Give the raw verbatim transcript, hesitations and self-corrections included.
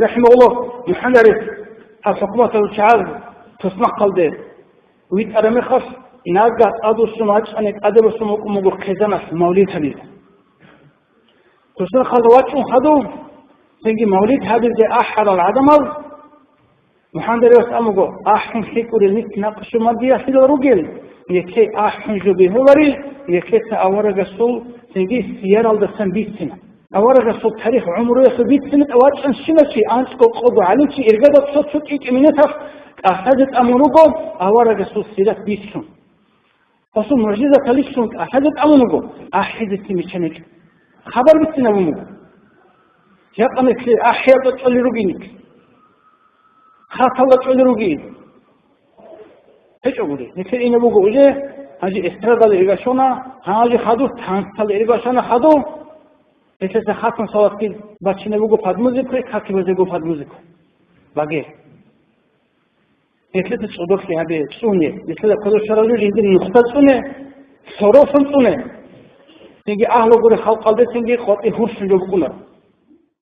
рахимагьуллагь, МухӀаммад Ариф, гьаб хӀукуматалъул чагӀаз туснахъалде витӀараб мехалъ, нагагь тӀадвуссун вачӀани, тӀаде босун вукӀун буго хъизаналъ мавлид гьабизе. Туснахъалде вачӀун хадув, цинги мавлид гьабизе ахӀарал гӀадамал, МухӀаммад Арифас абун буго, ахӀун лъикӀурел нилъ накъшубандиялъидал ругел, нилъее ахӀун жо бегьуларел, нилъеца аварагасул цинги сияралдасан бицина. Аварагасул тарих гӀумруялъул бицина, вачӀан щинав чи, анцӀго къого гӀалимчи иргадал цо-цо кӀи-кӀи минуталъ кӀалъазе тӀамун руго аварагасул сират бицун. Гьесул мугӀжизаталищун кӀалъазе тӀамун руго, ахӀизеги миччан гьечӀо. Хабар бицинабун буго. Жакъа нилъ ахӀиялда чӀолел ругин нилъ. Хаталда чӀолел ругин. ГьечӀогури. Нилъер инаб буго уже, гьанже эстрадалда ирга щвана, гьанже хадур танцалда ирга щвана хадур. Нилъеца хатун салатги бачинаб буго под музыку, каки базе буго под музыку. Баге. Нилъеца цӀодорлъи гьабе, цӀуне. Нилъеда кодоб щвараб жо жиндир нухда цӀуне, соролъун цӀуне. Цинги агьлу гури халкъалдецинги къватӀи гьурщун жо букӀунаро.